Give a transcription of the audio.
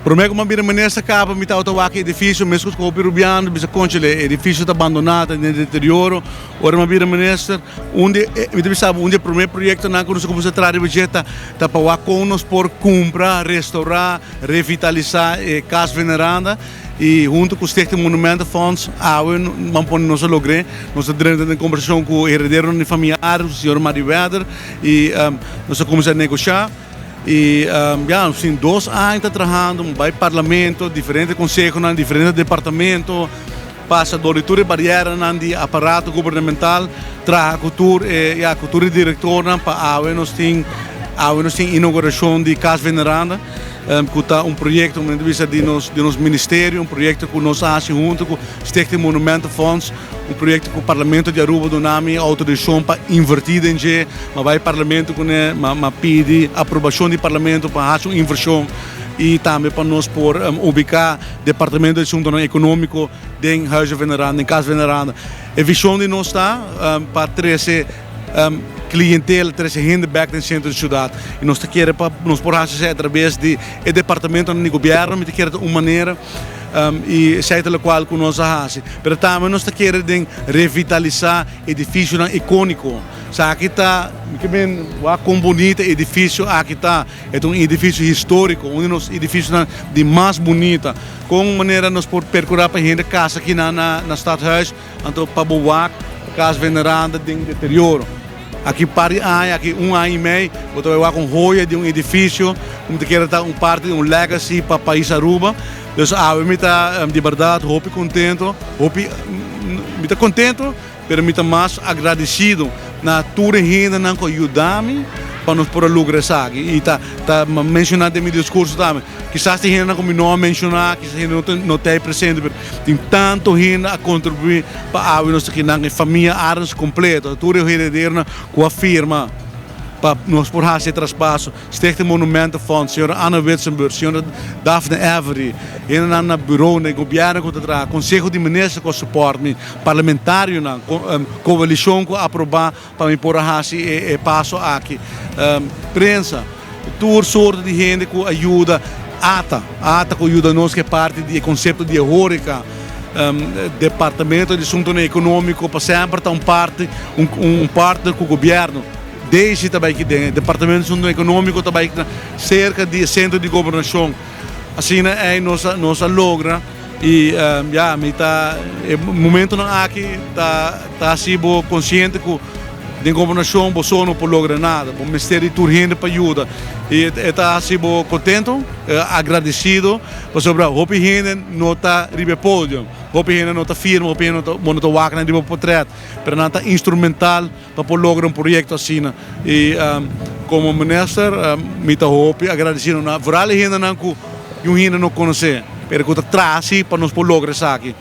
Prome ku mi a bira minister kaba mi tabata wak e edifisio meskos ku hopi rubiano bisa konchele e edifisio ta abandoná ta den deterioro. Ora mi a bira minister un di e mi ta bisa bo un di e prome proyektonan ku nos a kuminsá traha riba dje ta ta pa wak kon nos por kumpra, restourá, revitalisá e Kas Veneranda i huntu ku Stichting Monumentenfonds awe ban pone nos a logr'é. Nos ta drenta den kombersashon ku herederonan di famia Arends, señor Mari Weder i nos a kuminsá negoshá. Y ya nos tin dos aña ta trahando, bai parlamento, diferente consehonan, diferente departamento, pasa door di tur e barrieranan di aparato gubernamental, traha cu tur e, ya, cu tur e directornan pa awe nos tin, awe nos tin inauguracion di Cas Veneranda, cu ta un proyecto, men ta bisa, di nos, di nos ministerio, un proyecto cu nos a haci hunto cu Stichting Monumentenfonds. Un proyecto cu Parlamento di Aruba duna mi autorisacion pa inverti den dje. Ma bay Parlamento cune, ma ma pidi aprobacion di Parlamento pa haci un inversion y tambe pa nos por ubica Departamento di Asuntonan Economico den Huize Veneranda, den Cas Veneranda. E vision di nos ta pa trece clientela, trece hende bek den centro di ciudad y nos ta kere pa nos por haci esey a traves di e departamentonan di gobierno. Mi ta kere ta un manera. I esei ta lokual ku nos a hasi. Pero tambe nos ta kere den revitalisá edifisionan ikóniko. Esaki ta, mi ke men wak kon bunita e edifisio aki ta. E ta un edifisio históriko, un di nos edifisionan di mas bunita. Kon manera nos por perkurá pa hende kasa kinan na Stadhuis? Anto pa bo wak Cas Veneranda den deterioro. Aki un par di aña, aki un aña y mei, bo ta bay wak un hoya di un edificio cu mi ta kere ta un parti di un legacy pa pais Aruba. Dus awe mi ta di berdad hopi contento, hopi, mi ta contento, pero mi ta mas agradecido na tur e hendenan cu a yuda mi pa nos por a logra esaki. Y ta ta menciona den mi discurso tambe, kisas tin hendenan cu mi no a menciona, kisas hende no ta ahí presente, pero tin tanto hende a contribui pa awe nos ta kinan, e famia Arends completo, tur e heredernan cu a firma pa nos por haci e traspaso. Stichting Monumentenfonds, señora Anna Witsenburg, señora Daphne Avery, hendenan na bureau, na e gobierno cu ta traha, Conseho di Minister cu a support mi, parlamentarionan, coalicion cu a aproba pa mi por a haci e paso aki. Prensa, tur soorto di hende cu a yuda, ata, ata cu a yuda nos cu e parti di e concepto di e horeca, Departamento di Asuntonan Economico pa semper ta un parti, un partner cu gobierno. Daisy ta bai kiden, e Departamento di Asuntonan Economico ta bai cerca di e centro di gobernacion. Asina ei nos a nos a logra y ya mi ta e momentonan aki ta ta haci bo consciente cu den gobernacion bo so no por logra nada, bo mester di tur hende pa yuda y e ta haci bo contento, agradecido pasobra hopi hende no ta riba e podium, hopi hende no ta firma, hopi hende bo no ta wak nan riba potret, pero nan ta instrumental. Pa por logra un proyecto asina y como minister mi ta hopi agradecido na vooral e hendenan cu un hende no conoce pero cu ta traha si pa nos por logra esaki.